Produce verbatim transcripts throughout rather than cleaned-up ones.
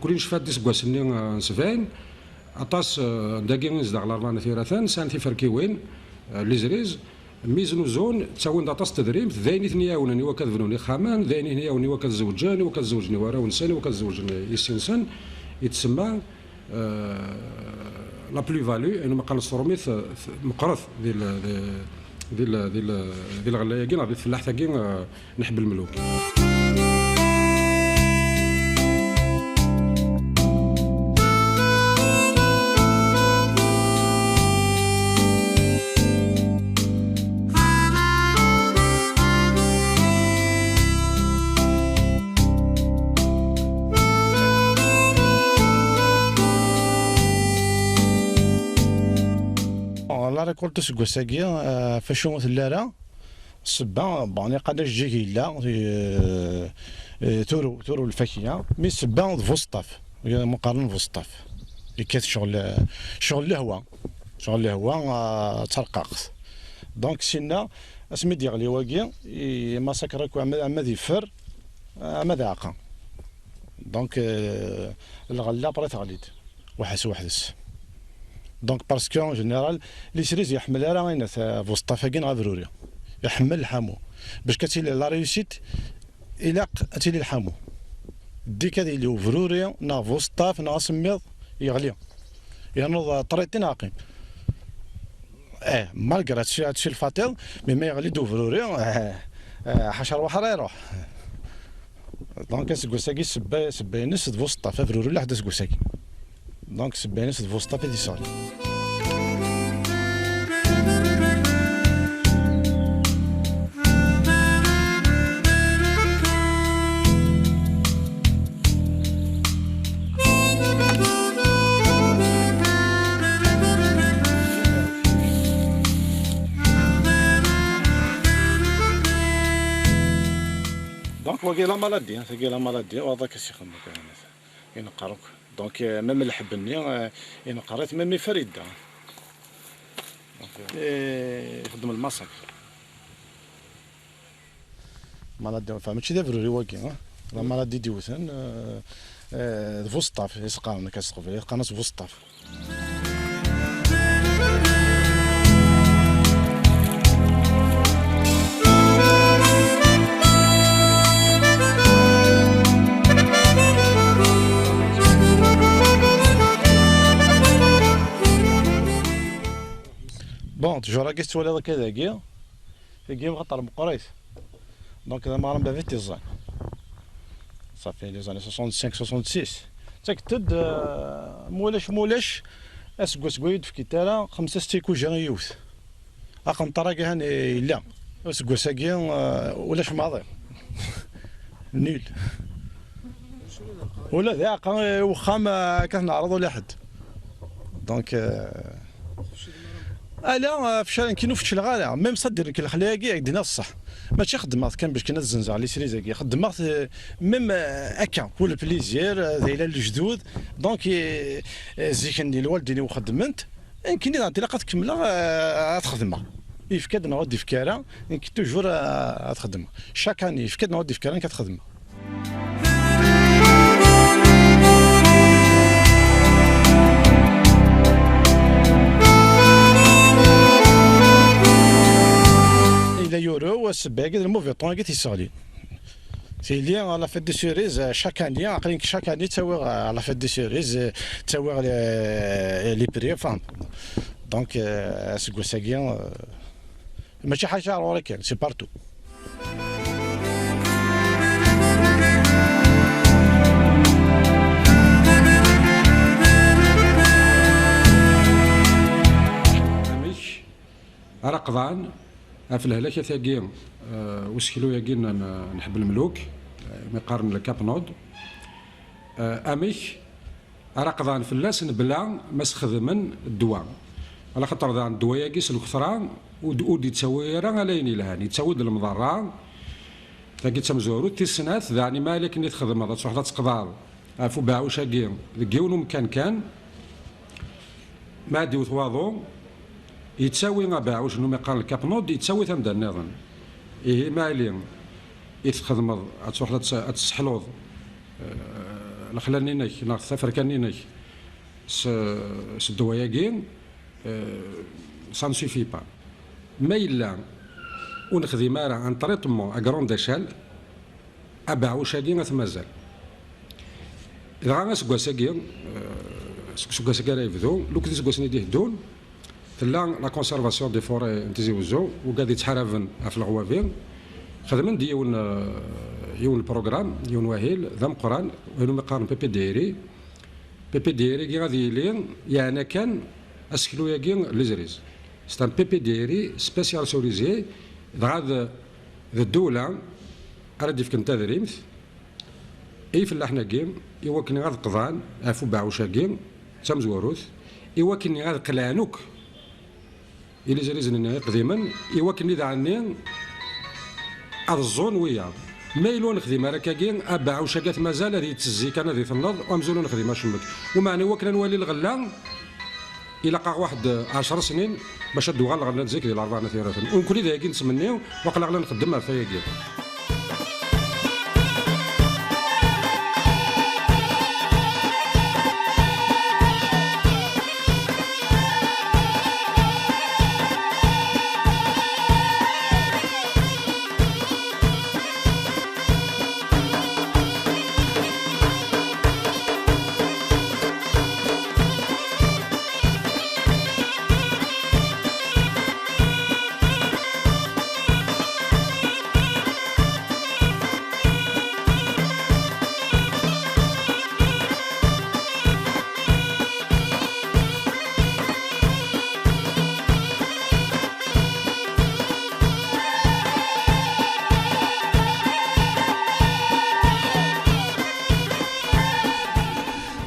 Kul i necfa-d iseggasen-nni, eh, n sebɛin, aṭas, eh, dagi i nezdeɣ Larebɛa n At Yiraten, sɛan tiferkiwin, eh, les Riz, mi znuzun, ttawin-d aṭas n tedrimt, d ayen i ten-iɛawnen i wakka ad bnun ixxamen, d ayen i ten-iɛawnen i wakka ad zewǧen, i wakka ad zewǧen i warraw-nsen, i wakka ad zewǧen i sin-nsen, i tsemma, eh, la plus-value, ayen ma qqaren s tṛumit, eh, meqqret di l-, di, di l-, di l-, di lɣella-agi neɣ di tfellaḥt-agi, eh, n Ḥebb Lmeluk. La récolte useggas-agi, eh, ɣef wacu ur telli ara, ssebba, bon, niqal ajeǧǧig yella, eh, eh, turew, turew lfakya, mi ssebba d buṣṭaf, ma qqaren buṣṭaf, yekkat ccɣel, ccɣel lehwa, ccɣel lehwa, ah, d tarqaqt. Donc, sinna, asmi d-yeɣli wagi, i-, imasakr akk, ama, ama d iffer, ama d aɛeqqa. Donc, euh, lɣella après teɣli-d, weḥd-s weḥd-s. Donc, parce que, en général, les Cerises yeḥmel ara ayen at buṣṭaf-agi neɣ abruri. Iḥemmel lḥamu. Bac ad tili la réussite, ilaq ad tili lḥamu. Ddik ad yili ubruri, neɣ buṣṭaf, neɣ asemmiḍ, yeɣli. Yernuḍ, euh, traité neɣ aqim. Eh, malgré ad tci-, ad tci lfaṭiḍ, mais ma yeɣli-d ubruri, eh, eh, ḥaca rrwaḥ ara iruḥ. Donc, aseggas-agi, ssebba, ssebba-ines d buṣeṭṭaf, abruri ulaḥ d aseggas-agi. Donc, ssebba-ines d buṣeṭṭaf i d-isɣel. Donc, wagi la maladie, tagi la maladie, waḍak as ixemmem kan. I neqqar akk. Donc, euh, même lḥebb-nni, euh, i neqqar-it, même iffer yedda. Donc, euh, ixeddem lmasakr. Maladie, enfin, mačči d abruri wagi, hein? La maladie d-iwten, euh, euh, d buṣeṭṭaf, i s-qqaren akka s teqbaylit, qqaren-as buṣeṭṭaf. Bon, ttjur-agi tettwaliḍ akka dagi, tagi axaṭer meqqrit. Donc, d ameɣran baba i t-iẓẓan. Ça fait les années soixante-cinq, soixante-six. Ttaket-d, euh, mulac, mulac, aseggas deg wayi d-fkit ara, xemsa setta ikuja i yiwet. Aqenṭar-agi han yella. Aseggas-agi, euh, ulac maḍi. Nul. Ula d aɛeqqa, eh, uxxam, eh, akka t-neɛreḍ ula ḥedd. Donc, euh, ala, euh, feccal nekkini ur fecleɣ ara. Même ça, d-, nekk lexla-agi, ak-d-iniɣ ṣṣeḥ. Mačči xeddmeɣ-t kan bac kan ad zzenzeɣ les Cerises-agi. Xeddmeɣ-t, euh, même, euh, akka, pour le plaisir, euh, d ayla n lejdud. Donc, euh, euh, zik-nni lwaldin-iw xeddment. Nekkini daɣen tilaq ad kemmleɣ, euh, ad xedmeɣ. Yefka-d neɣ ur d-yefki ara, nekk toujours, euh, ad xedmeɣ. Chaque année, yefka-d neɣ ur d-yefki ara, nekk ad xedmeɣ. Yella yurew, ssebba-agi d le mauvais temps-agi t-yesseɣlin. Tili, à la fête des cerises, euh, chaque année, aql-i nekk chaque année ttawiɣ, euh, à la fête des cerises, euh, ttawiɣ les, les prix, enfin. Donc, euh, aseggas-agi, euh, mačči ḥaca ar ɣur-i kan, c'est partout. Amek ara qḍan ɣef lehlak-agi, eh, useklu-agi n, n, n Ḥebb Lmeluk, eh, mi qqaren le Cap Nord. Eh, amek ara qḍan fell-as mebla ma sxedmen ddwa? Ala xaṭer daɣen ddwa-agi s lketṛa ur d-, ur d-yettawi ara ala ayen yelhan, yettawi-d lemḍerra. Tagi d tamezwarut. Tis snat, daɣen, ma ala akken i txedmeḍ, ad truḥeḍ ad teqḍaḍ ɣef ubeɛɛuc-agi deg yiwen umkan kan, ma ad d-iwet waḍu, yettawi abeɛɛuc n umi qqaren le Cap Nord, yettawi-t anda nniḍen. Ihi, ma ali i txedmeḍ, ad truḥeḍ ad ts-, ad tesseḥluḍ, eh, Lexla-nni-inek neɣ taferka-nni-inek s, s ddwa-agi, eh, ça ne suffit pas. Ma yella ur nexdim ara un traitement à grande échelle, abeɛɛuc-agi ad t-mazal. Dɣa aseggas-agi, eh, seg useggas-agi ara yebdu, lukd iseggasen i d-iheddun, tella la conservation des forêts n Tizi Wezzu, ugad yettḥaraben ɣef leɣwabi. Xedmen-d yiwen, eh, yiwen n programme, yiwen wahil d ameqqran, wayen umi qqaren P P D R I. P P D R I-agi ad yili yeɛna kan aseklu-agi n lezriz. C'est un P P D R I spécial cerisier, dɣa d, d ddewla ara d-ifken tadrimt i yifellaḥen-agi, i wakken ad qḍan ɣef ubeɛɛuc-agi d tamezwarut, i wakken ad qelɛen akk ilizrizen-nni iqdimen, i wakken daɣen-nni ad ẓẓun wiyaḍ. Ma yella ur nexdim ara akkagi, abeɛɛuc-agi ad t-mazal ad yettezzi kan ad itenneḍ, amzun ur nexdim acemmek. Umeɛna i wakken ad nwali lɣella, ilaq-aɣ waḥed ɛecra snin bac ad d-uɣal lɣella n zik di Larebɛa n At Yiraten. U nekkni d ayagi nettmenni, waqila ɣla nxeddem ɣef wayagi.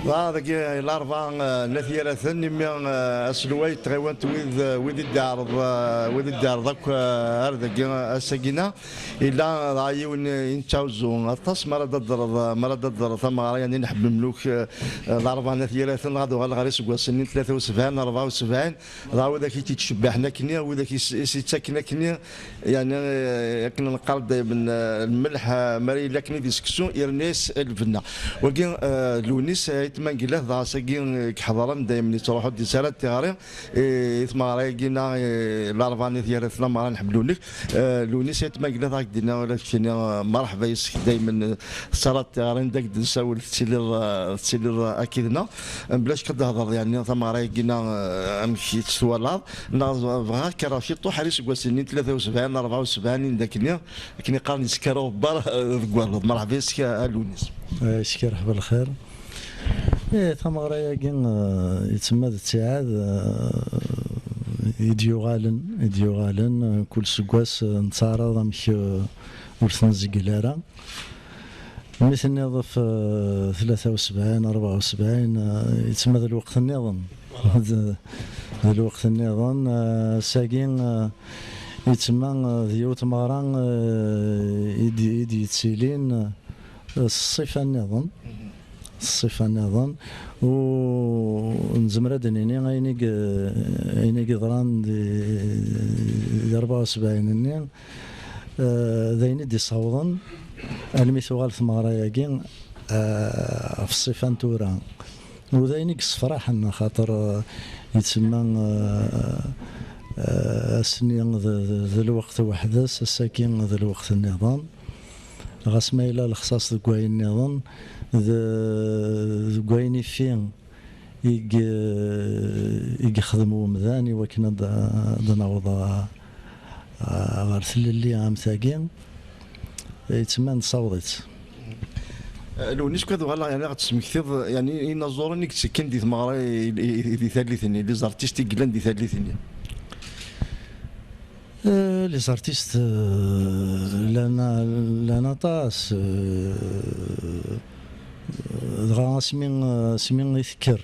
Dɣa dagi, Larebɛa, eh, n At Yiraten, imi, eh, aselway n tɣiwant, wid, eh, wid i d-iɛreḍ, eh, wid i d-iɛreḍ akk, eh, ar dagi, eh, ass-agi-na, yella dɣa yiwen, eh, i nettɛuzzu aṭas, mi ara d-teḍreḍ, eh, mi ara d-teḍreḍ tameɣra, yani, n Ḥebb Lmuluk, eh, eh, Larebɛa n At Yiraten, dɣa ad uɣaleɣ ɣer iseggasen-nni n tlata u sebɛin, rebɛa u sebɛin, dɣa widak i t-ittcebbiḥen akkenni, widak i s-, i s-ittaken akkenni, yani, eh, akken neqqar daymen, eh, lmelḥ, eh, mi ara yili akken i d seksu, yerna-yas lbenna. Wagi, eh, Lewnis Ayt Mengellat, dɣa ass-agi, eh, i iḥeḍren daymen, yettruḥu-d yettarra-d tiɣri, eh, i tmeɣra-agi-nneɣ, eh, Larebɛa n At Yiraten, tameɣra n Ḥebb Lmuluk. Eh, Lewnis Ayt Mengellat, ad ak-d-iniɣ ula d keččini, eh, merḥba yes-k daymen, eh, tettarraḍ tiɣri, ad ak-d-nsawel, tettiliḍ, eh, tettiliḍ, eh, akked-neɣ. Mebla ccek ad d-thedreḍ, yani, tameɣra-agi-nneɣ, eh, amek i tt-twalaḍ? Neɣ bɣiɣ ad k-rreɣ ciṭuḥ ar iseggasen-nni n tlata u sebɛin, rebɛa u sebɛin, anda akkenni, akken i qqaren, yesker uɣebbar, eh, deg waluḍ. Merḥba yes-k a Lewnis. Eh, yesker ḥba lxir. Eh, tameɣra-agi, eh, yettma d ttiɛad, eh, i d-yuɣalen, i d-yuɣalen, eh, kul seggas, eh, nettaɛraḍ amek, eh, ur t-nzeggel ara. Mi tenniḍ ɣef, eh, tlata u sebɛin, rebɛa u sebɛin, eh, yettma d lweqt nniḍen. D, d lweqt nniḍen, eh, ass-agi, eh, yettma, eh, d yiwet tmeɣra, eh, i d, i d-yettilin, eh, s ṣṣifa nniḍen. S ṣṣifa nniḍen. U nezmer ad d-nini ayen i ye-, ayen i yeḍran di, di rebɛa u sebɛin-nni, eh, d ayen i d-isawḍen almi tuɣal tmeɣra-agi, eh, ɣef ṣṣifa n tura. U d ayen i yessefraḥen, axaṭer, eh, yettsemma, eh, eh, ass-nni d, d, d lweqt weḥd-s, ass-agi d lweqt nniḍen. Ɣas ma yella lexṣaṣ deg wayen nniḍen, d, deg wayen iffi i ye-, i yexdem wemdan i wakken ad, ad naweḍ a, a, ɣer tlelli am tagi, yettman tessaweḍ-itt. Eh, Lewnis, ad uɣaleɣ, yani, ad ɣ-d-tesmektiḍ, yani, inaẓuren i yettekkin di tmeɣra, i, i, i, di tallit-nni, les artistes i yellan di tallit-nni. Eh, les artistes, eh, llan, llan aṭas, eh, dɣa asmi, asmi i tekker,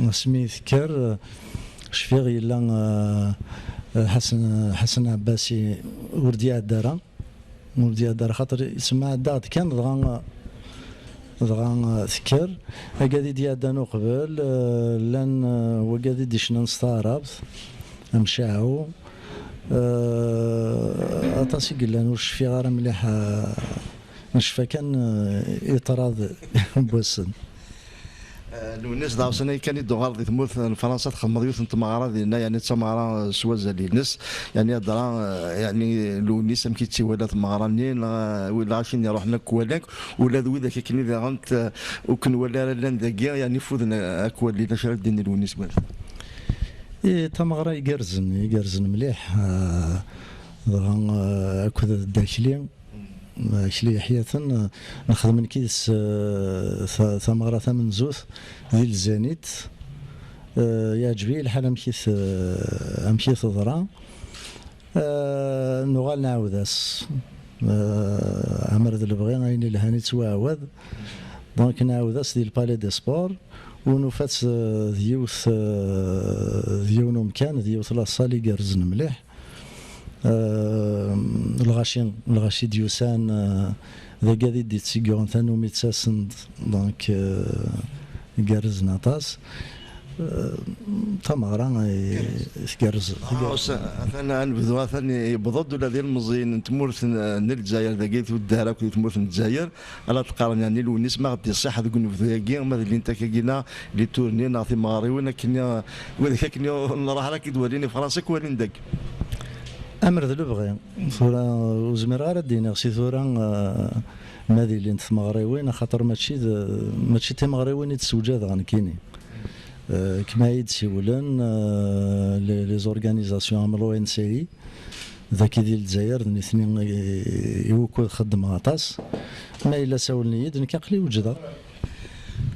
asmi i tekker, eh, cfiɣ yella, eh, eh, Ḥasen, Ḥasen Ɛebbasi ur d-iɛedda ara, ur d-iɛedda ara, xaṭer yettma ɛeddaɣ-d kan, dɣa, dɣa, eh, tekker. Agad i d-iɛeddan uqbel, eh, llan, eh, wagad i d-icnan s taɛrabt, am Caɛu. Eh, aṭas i yellan, ur cfiɣ ara mliḥ, eh, necfa kan, eh, i ṭṭrad n wassen. Lewnis, d aɣsan kan i d-tuɣaleḍ di tmurt n Fransa, txedmeḍ yiwet n tmeɣra dinna, yani d tameɣra s wazal-ines, yani adra, yani Lewnis, amek i tt-iwala tmeɣra-nni, neɣ wid akken iruḥen akk walan-k, ula d widak akken i daɣen ur ken-wala ara llan dagi, yani fuden akk walin, acu ara d-tini Lewnis? I tameɣra igerrzen, igerrzen mliḥ, eh, dɣa, eh, akked Dda Akli, Akli Yeḥyaten, eh, nexdem nekk yid-s, eh, ta-, tameɣra tamenzut di Lzanit. Eh, yeɛǧeb-iyi lḥal amek i t-, amek i teḍra. Eh, nuɣal nɛawed-as. Eh, amer d lebɣi, ayen ilhan ittwaɛwad. Donc nɛawed-as di le Palais des Sports, u nufa-tt, eh, d yiwet, eh, d yiwen umkan, d yiwet la salle igerrzen mliḥ. Eh, lɣaci, lɣaci d-yusan, eh, d agad i d-itteggun tanumi ttasen-d, donc, eh, gerrzen aṭas. Eh, tameɣra, eh, tgerrez. Ah, tgerrez. Atan ad nebdu, atan yewweḍ-d ula d ilmeẓyen n tmurt n, n Lezzayer dagi, tuddar akk di tmurt n Lezzayer, ala teqqaren, yani, Lewnis ma ɣ-d-iṣiḥ deg unebdu-agi, ma d lint akkagina, li turni neɣ timeɣriwin, akken, eh, widak akken ur nruḥ ara, ak-id-walin i Fransa, ak-walin dagi. Amer d lebɣi. Tura ur zmireɣ ara ad d-iniɣ si tura, eh, ma ad ilint tmeɣriwin, axaṭer mačči d, mačči d timeɣriwin i d-ssewǧadeɣ nekkini. Eh, kma i d-siwlen, eh, les, les organisations am l'O N C I, dagi di Lezzayer, d nitni i, i wukud xeddmeɣ aṭas. Ma yella sawlen-iyi-d, nekk aql-i wejdeɣ.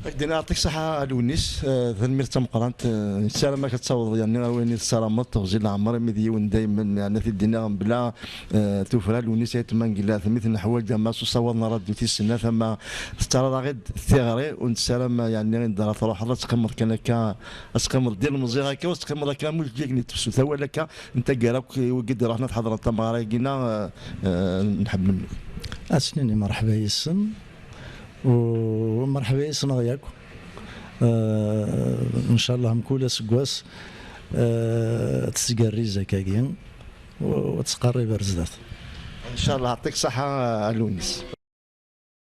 Ak-d-iniɣ, yeɛṭik ṣṣeḥḥa a Lewnis, eh, tanemmirt tameqqrant, eh, nessaram-ak ad tawḍeḍ, yani, ar wayen i tessarameḍ, teɣzi leɛmer, imi d yiwen daymen, yani, ad t-id-iniɣ mebla, eh, tuffra, Lewnis Ayt Mengellat, mi t-neḥwaǧ, ama s usawaḍ n ṛṛadyu tis snat, ama tettarraḍ-aɣ-id tiɣri, u nessaram, yani, anda ara truḥeḍ, ad teqqimeḍ kan akka, ad teqqimeḍ d ilemẓi akka, u ad teqqimeḍ akka am ujeǧǧig n tefsut, awal akka n taggara akk i wigi d-iruḥen ad ḥeḍren tameɣra-agi-nneɣ, eh, eh, nḥemmel. Ad s-nini merḥba yes-sen. U merḥba yes-neɣ yakk. Eh, ncallah mkul aseggas, eh, ad tettgerriz akkagi, u ad tettqerrib ar zdat. Ncallah, yeɛṭik ṣṣeḥḥa a Lewnis.